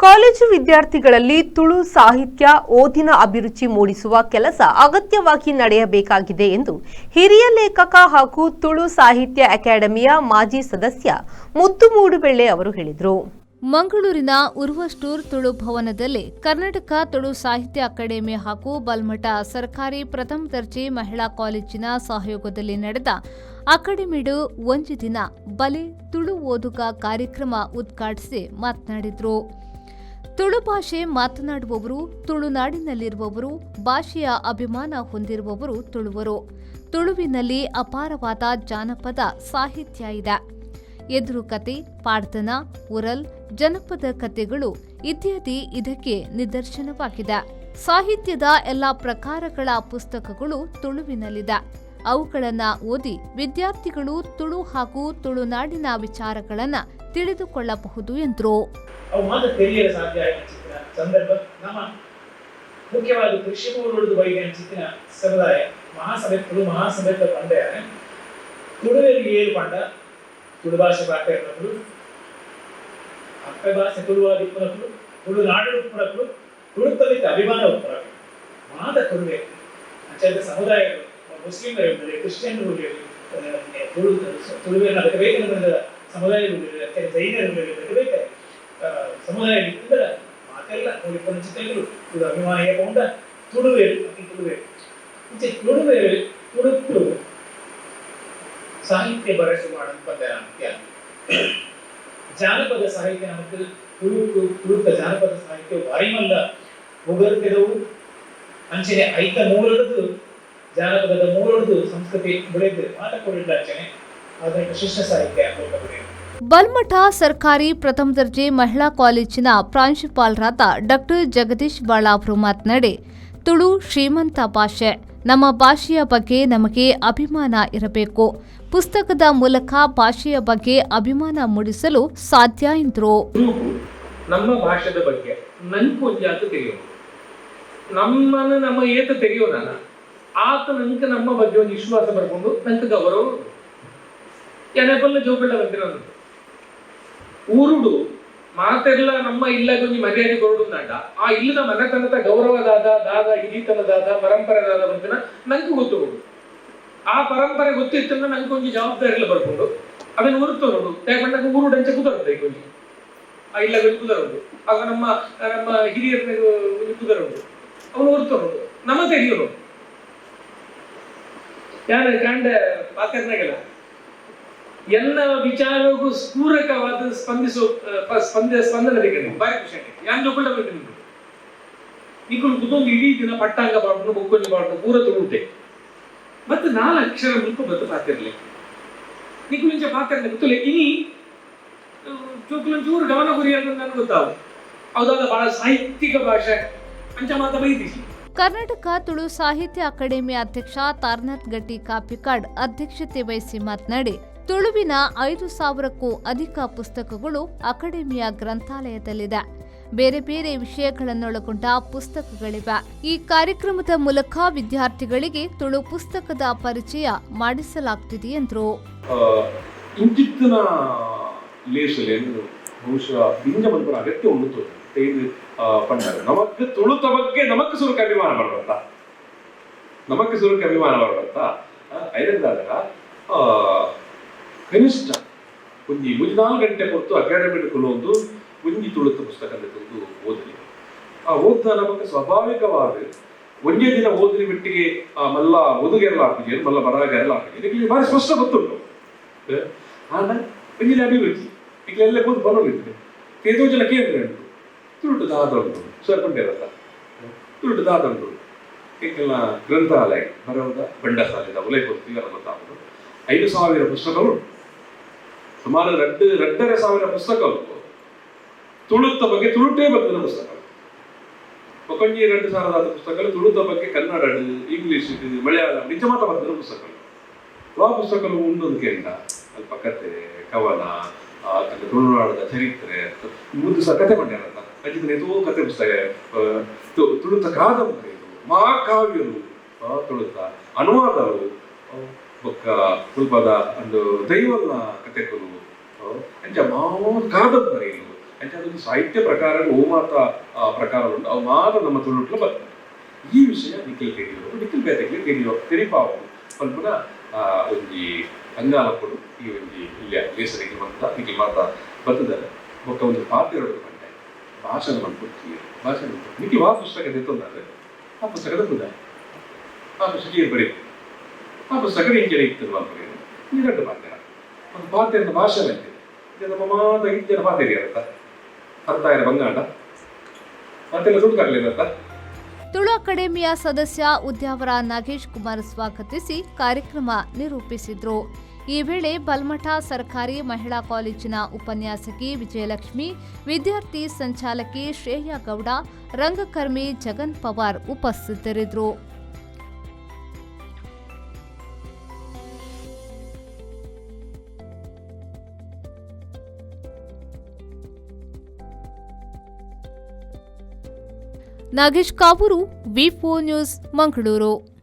College ವಿದ್ಯಾರ್ಥಿಗಳಲ್ಲಿ ತುಳು ಸಾಹಿತ್ಯ ಓದಿನ ಅಭಿರುಚಿ ಮೂಡಿಸುವ ಕೆಲಸ ಅಗತ್ಯವಾಗಿ ನಡೆಯಬೇಕಾಗಿದೆ ಎಂದು ಹಿರಿಯ ಲೇಖಕ ಹಾಗೂ ತುಳು ಸಾಹಿತ್ಯ ಅಕಾಡೆಮಿಯ ಮಾಜಿ ಸದಸ್ಯ ಮುದ್ದು ಮೂಡುಬೆಳ್ಳೆ ಅವರು ಹೇಳಿದರು. ಮಂಗಳೂರಿನ ಉರ್ವಸ್ಟೂರ್ ತುಳು ಭವನದಲ್ಲಿ ಕರ್ನಾಟಕ ತುಳು ಸಾಹಿತ್ಯ ಅಕಾಡೆಮಿ ಹಾಗೂ ಬಲ್ಮಠ ಸರ್ಕಾರಿ ಪ್ರಥಮ ದರ್ಜೆ ಮಹಿಳಾ ಕಾಲೇಜಿನ ಸಹಯೋಗದಲ್ಲಿ ನಡೆದ ಅಕಾಡೆಮಿಡು ಒಂಜಿ ದಿನ ಬಲೆ ತುಳು ಓದುಗ ಕಾರ್ಯಕ್ರಮ ಉದ್ಘಾಟಿಸಿ ಮಾತನಾಡಿದರು. ತುಳು ಭಾಷೆ ಮಾತನಾಡುವವರು, ತುಳುನಾಡಿನಲ್ಲಿರುವವರು, ಭಾಷೆಯ ಅಭಿಮಾನ ಹೊಂದಿರುವವರು ತುಳುವರು. ತುಳುವಿನಲ್ಲಿ ಅಪಾರವಾದ ಜಾನಪದ ಸಾಹಿತ್ಯ ಇದೆ. ಎದುರುಕತೆ, ಪಾಡ್ದನ, ಉರಲ್, ಜನಪದ ಕಥೆಗಳು ಇತ್ಯಾದಿ ಇದಕ್ಕೆ ನಿದರ್ಶನವಾಗಿದೆ. ಸಾಹಿತ್ಯದ ಎಲ್ಲ ಪ್ರಕಾರಗಳ ಪುಸ್ತಕಗಳು ತುಳುವಿನಲ್ಲಿದೆ. ಅವುಗಳನ್ನು ಓದಿ ವಿದ್ಯಾರ್ಥಿಗಳು ತುಳು ಹಾಗೂ ತುಳುನಾಡಿನ ವಿಚಾರಗಳನ್ನು ತಿಳಿದುಕೊಳ್ಳಬಹುದು ಎಂದರು. ಅವು ಮಾತ್ರ ತೆರೆಯಲು ಸಾಧ್ಯ ಅನ್ಸಿತ್ತಿನ ಸಂದರ್ಭ. ನಮ್ಮ ಮುಖ್ಯವಾಗಿ ಕೃಷಿ ಮೂಲುಡ್ದು ಬೈದೆ ಅನ್ಸಿತ್ತಿನ ಸಮುದಾಯ ಮಹಾಸಭೆ, ತುಳು ಮಹಾಸಭೆ ಪಂಡೆ ತುಳುವೆರ್ ಏರ್ ಪಂಡ ತುಳು ಭಾಷೆ ಪಾತೆರ್ನಕುಲು, ಅಪ್ಪೆ ಭಾಷೆ ತುಳುವಾದ್ ಇಪ್ಪುನಕುಲು, ತುಳು ನಾಡು ಉಪ್ಪುನಕುಲು, ತುಳುತ್ತ ಮಿತ್ತ್ ಅಭಿಮಾನ ಉಪ್ಪುನಕುಲು ಮಾತ ತುಳುವೆ. ಅಂಚಾದ ಸಮುದಾಯಗಳು ಮುಸ್ಲಿಮರು ಉಲ್ಲೆರ್, ಕ್ರಿಶ್ಚಿಯನ್ರು ಉಲ್ಲೆರ್, ತುಳು ತುಳುವೆರ್ನ ಬೇತೆ ಬೇತೆ ನಮೂನೆದ ಸಮುದಾಯಗಳು ಉಲ್ಲೆರ್, ಅಂಚನೆ ಜೈನರು ಉಲ್ಲೆರ್. ಬೇತೆ ಬೇತೆ ಸಮುದಾಯ ಇತ್ತಂದ್ರೆ ಮಾತೆಲ್ಲ ಮೂಲಿಪ್ಪುನ ಚಿತ್ತೆಗಳು ತುಳು ಅಭಿಮಾನ ಏಪ ಉಂಡ ತುಳುವೆರ್ ಅತಿ ತುಳುವೆರ್. ಇಂಚೆ ತುಳುವೆರ್ ತುಳುಟ್ಟು ಸಾಹಿತ್ಯ ಬರೆಸುವ ಪಂಡ ಜಾನಪದ ಸಾಹಿತ್ಯ ನಮಕ್ ತುಳುಕು ತುಳುತ ಜಾನಪದ ಸಾಹಿತ್ಯ ಭಾರಿ ಮಲ್ಲ ಪುಗರ್ತೆದವು. ಅಂಚನೆ ಐತ ಮೂಲಡ್ದು, ಜಾನಪದದ ಮೂಲಡ್ದು ಸಂಸ್ಕೃತಿ ಬೆಳೆದು ಮಾತ ಕೊಡಿಡ್ಲ ಅಂಚನೆ ಆಧುನಿಕ ಶಿಷ್ಟ ಸಾಹಿತ್ಯ ಮುಲ್ಪ ಬೆಳೆಯುದು. ಬಲ್ಮಠ ಸರ್ಕಾರಿ ಪ್ರಥಮ ದರ್ಜೆ ಮಹಿಳಾ ಕಾಲೇಜಿನ ಪ್ರಾಂಶುಪಾಲರಾದ ಡಾಕ್ಟರ್ ಜಗದೀಶ್ ಬಾಳ ಅವರು ಮಾತನಾಡಿ, ತುಳು ಶ್ರೀಮಂತ ಭಾಷೆ. ನಮ್ಮ ಭಾಷೆಯ ಬಗ್ಗೆ ನಮಗೆ ಅಭಿಮಾನ ಇರಬೇಕು. ಪುಸ್ತಕದ ಮೂಲಕ ಭಾಷೆಯ ಬಗ್ಗೆ ಅಭಿಮಾನ ಮೂಡಿಸಲು ಸಾಧ್ಯ ಎಂದರು. ತುಳುಕು ನಮ್ಮ ಭಾಷೆದ ಬಗ್ಗೆ ನಂಕ್ ಒಂಜಾತ ತೆರಿಯೋದು, ನಮ್ಮನ್ನು ನಮ್ಮ ಏತ ತೆರೆಯೋದಲ್ಲ, ಆತ ನಂಗೆ ನಮ್ಮ ಬಗ್ಗೆ ಒಂದು ವಿಶ್ವಾಸ ಬರ್ಕೊಂಡು ನಂಗೆ ಗೌರವ ಎನೆಪಲ್ಲ ಜೋಕುಳ್ಳ ಬಂದಿರೋ ಊರುಡು ಮಾತೆಲ್ಲ ನಮ್ಮ ಇಲ್ಲಗ ಒಂಜಿ ಮರ್ಯಾದೆ ಕೊರಡುಂದಾಂಡ, ಆ ಇಲ್ಲದ ಮನೆತನದ ಗೌರವದಾದ ದಾದ, ಹಿರಿತನದಾದ, ಪರಂಪರೆದಾದ ಬಂತಿನ ನಂಗೆ ಗೊತ್ತು. ಆ ಪರಂಪರೆ ಗೊತ್ತಿತ್ತಂದ್ರೆ ನಂಗೆ ಒಂಜಿ ಜವಾಬ್ದಾರಿ ಎಲ್ಲ ಬರ್ಕೊಂಡು ಅದನ್ನು ಉರುತು ನೋಡು ನಂಗೆ ಊರುಡು ಅಂಚೆ ಕುದರುಂಡು ಒಂಜಿ ಆ ಇಲ್ಲ ಒಂಜಿ ಕುದರುಂಡು. ಆಗ ನಮ್ಮ ನಮ್ಮ ಹಿರಿಯರ ಒಂಜಿ ಕುದರುಂಡು, ಅವನು ಉರುತು ನೋಡು ನಮ್ಮ ತೆರಿಯೋನು ಯಾರು ಕಾಂಡ ಪಾತೆರ್ನಾಗೆಲ್ಲ ಎಲ್ಲ ವಿಚಾರಕ್ಕೂ ಪೂರಕವಾದ ಸ್ಪಂದಿಸೋ ಸ್ಪಂದನೆ ಬೇಕು. ಬಾರಿ ಖುಷಿ ಆಯ್ತು. ಯಾನ್ ಜೋಕುಳ್ಳ ಬೇಕು ನಿಮ್ಗೆ ನಿಕುಲು ಕುತೊಂದು ಇಡೀ ದಿನ ಪಟ್ಟಾಂಗ ಪಾಡ್ನು, ಬೊಕ್ಕೊಂಜಿ ಪಾಡ್ನು, ಪೂರ ತುಳುಟೆ. ಮತ್ತೆ ನಾಲ್ ಅಕ್ಷರ ಮುಲ್ಪ ಬತ್ತು ಪಾತಿರ್ಲಿ ನಿಕುಲು ಇಂಚ ಪಾತಿರ್ಲಿ ಗೊತ್ತಿಲ್ಲ. ಇನಿ ಜೋಕುಲು ಒಂಚೂರು ಗಮನ ಗುರಿ ಅಂತ ನನಗೆ ಗೊತ್ತಾವು. ಹೌದಾದ, ಬಹಳ ಸಾಹಿತ್ಯಿಕ ಭಾಷೆ ಅಂಚ ಮಾತ ಬೈದಿಸಿ. ಕರ್ನಾಟಕ ತುಳು ಸಾಹಿತ್ಯ ಅಕಾಡೆಮಿ ಅಧ್ಯಕ್ಷ ತಾರನಾಥ್ ಗಟ್ಟಿ ಕಾಪಿಕಾಡ್ ಅಧ್ಯಕ್ಷತೆ ವಹಿಸಿ ಮಾತನಾಡಿ, ತುಳುವಿನ 5,000ಕ್ಕೂ ಅಧಿಕ ಪುಸ್ತಕಗಳು ಅಕಾಡೆಮಿಯ ಗ್ರಂಥಾಲಯದಲ್ಲಿದೆ. ಬೇರೆ ಬೇರೆ ವಿಷಯಗಳನ್ನೊಳಗೊಂಡ ಪುಸ್ತಕಗಳಿವೆ. ಈ ಕಾರ್ಯಕ್ರಮದ ಮೂಲಕ ವಿದ್ಯಾರ್ಥಿಗಳಿಗೆ ತುಳು ಪುಸ್ತಕದ ಪರಿಚಯ ಮಾಡಿಸಲಾಗುತ್ತಿದೆ ಎಂದರು. ಇಂಚಿತ್ತಿನ ಲೇಸುಲೇನು ಬಹುಶಃ ದಿಂಜ ಮನ್ಪುನ ಅಗತ್ಯ ಉಂಡು ತೋಜುಂಡು. ಇದು ಪಂಡಾಗ ನಮಕ್ ತುಳುತ ಬಗ್ಗೆ ನಮಕ್ ಸುರುಕು ಅಭಿಮಾನ ಬರ್ಬತ್ತ, ನಮಕ್ ಸುರುಕು ಅಭಿಮಾನ ಬರ್ಬತ್ತ. ಐದರಿಂದಾದ ಕನಿಷ್ಠ ಒಂಜಿ ಒಂಜಿ 4 ಗಂಟೆ ಹೊರತು ಅಕಾಡೆಮಿ ಕುಲೊಂದು ಒಂಜಿ ತುಳುತ ಪುಸ್ತಕ ತಂದು ಓದಲಿ. ಆ ಓದ್ದ ನಮಕ್ ಸ್ವಾಭಾವಿಕವಾದ ಒಂಜೇ ದಿನ ಓದಿನ ಬಿಟ್ಟಿಗೆ ಆ ಮಲ್ಲ ಓದುಗೆಲ್ಲ ಆಪುಜಿ, ಮಲ್ಲ ಬರಹಗಾರೆಲ್ಲ ಆಪುಜಿ. ನಿಕ್ಲೆ ಬಾರಿ ಸ್ಪಷ್ಟ ಗೊತ್ತುಂಟು. ಆಂಡ ಒಂಜಿನ ಅಭಿರುಚಿ ನಿಕ್ಲೆ ಎಲ್ಲ ಕೂತು ಬರೋಲಿದ್ರೆ ಏತೋ ಜನ ಕೇಂದ್ರ ಉಂಟು, ತುಳುಟು ದಾದ ಉಂಟು ಸರ್ ಪಂಡೇರತ್ತ, ತುಳುಟು ದಾದ ಉಂಟು. ಎಂಕೆಲ್ಲ ಗ್ರಂಥಾಲಯ ಬರೋದ ಬಂಡಸಾಲೆದ ಉಲೈ ಕೊಡ್ತೀವಿ ಗೊತ್ತಾಗೋದು. 5,000 ಪುಸ್ತಕಗಳು ಉಂಟು. ಸುಮಾರು 2.5 ಸಾವಿರ ಪುಸ್ತಕಗಳು ತುಳುತ್ತ ಬಗ್ಗೆ ತುಳುಟೇ ಬರೆದಿನ ಪುಸ್ತಕಗಳು. ಒಂಜಿ 2,000ದಾದ ಪುಸ್ತಕಗಳು ತುಳುತ ಬಗ್ಗೆ ಕನ್ನಡ, ಇಂಗ್ಲಿಷ್, ಮಲಯಾಳಂ ನಿಜ ಮಾತ ಬರೆದಿನ ಪುಸ್ತಕಗಳು. ಆ ಪುಸ್ತಕಗಳು ಉಂಡೊಂದು ಕೇಂದ್ರ ಅಲ್ಪ ಕತೆ ಕವನ, ಆತನ ತುಳುನಾಡದ ಚರಿತ್ರೆ ಮುಂದೆ ಸಹ ಕತೆ ಪಂಡ್ಯಾರತ್ತ. ಅಂಚಿನ ಏತೋ ಕತೆ ಪುಸ್ತಕ, ತುಳುತ ಕಾದಂಬರಿಲು, ಮಹಾಕಾವ್ಯಲು, ತುಳುತ ಅನುವಾದಗಳು, ಬೊಕ್ಕ ಮುಲ್ಪದ ಒಂದು ದೈವದ ಕತೆಗಳು, ಅಂಚ ಮಾ ಕಾದಂಬರಿಲು. ಅಂಚಾದ ಒಂದು ಸಾಹಿತ್ಯ ಪ್ರಕಾರ ಓ ಮಾತ ಪ್ರಕಾರ ಉಂಟು, ಅವು ಮಾತ ನಮ್ಮ ತುಳುಟ್ಲ ಬರ್ತದೆ. ಈ ವಿಷಯ ನಿಖಿಲ್ ತಿಳಿಯೋರು, ನಿಖಿಲ್ ಬೇತೆಗೆ ತಿಳಿಯೋ ತೆರಿಪಾವು ಪನ್ಪುನ ಒಂಜಿ ಅಂಗಾಲಪ್ಪಡು ಈ ಒಂಜಿ ಇಲ್ಲಿಯ ಲೇಸ ನಿಖಿಲ್ ಮಾತ ನಿಖಿಲ್ ಮಾತ ಬರ್ತದಾರೆ. ಬೊಕ್ಕ ಒಂದು ಪಾತೆರೊಡು ಪಂಡೆ ಭಾಷಣ ಮಲ್ಪೊಡ್ಚಿ, ಭಾಷಣ ನಿಖಿಲ್ ಆ ಪುಸ್ತಕ ದೆತ್ತೊಂದಾದ್ರೆ ಆ ಪುಸ್ತಕದ ಪುದ ಆ ಪುಸ್ತಕ ಏರ್ ಬರೀ ಆ ಪುಸ್ತಕದ ಇಂಚನೆ ಇತ್ತು ಮಲ್ಪುನೇನು ಈ ರಡ್ಡು ಪಾತೆರ ಒಂದು ಪಾತೆರದ ಭಾಷೆ ಅಂತೆ. ನಮ್ಮ ಮಾತ ಇಂಚನ ಪಾತೆರಿ ಅರ್ಥ ಅರ್ಥ ಆಯ್ರ ಬಂಗಾಂಡ ಮತ್ತೆಲ್ಲ ದುಡ್ಡು ಕರ್ಲಿಲ್ಲ. ತುಳು ಅಕಾಡೆಮಿಯ ಸದಸ್ಯ ಉದ್ಯಾವರ ನಾಗೇಶ್ ಕುಮಾರ್ ಸ್ವಾಗತಿಸಿ ಕಾರ್ಯಕ್ರಮ ನಿರೂಪಿಸಿದರು. ಈ ವೇಳೆ ಬಲ್ಮಠ ಸರ್ಕಾರಿ ಮಹಿಳಾ ಕಾಲೇಜಿನ ಉಪನ್ಯಾಸಕಿ ವಿಜಯಲಕ್ಷ್ಮಿ, ವಿದ್ಯಾರ್ಥಿ ಸಂಚಾಲಕಿ ಶ್ರೇಯಾ ಗೌಡ, ರಂಗಕರ್ಮಿ ಜಗನ್ ಪವಾರ್ ಉಪಸ್ಥಿತರಿದ್ದರು. Nagesh Kavoor, V4 news, Mangaluru.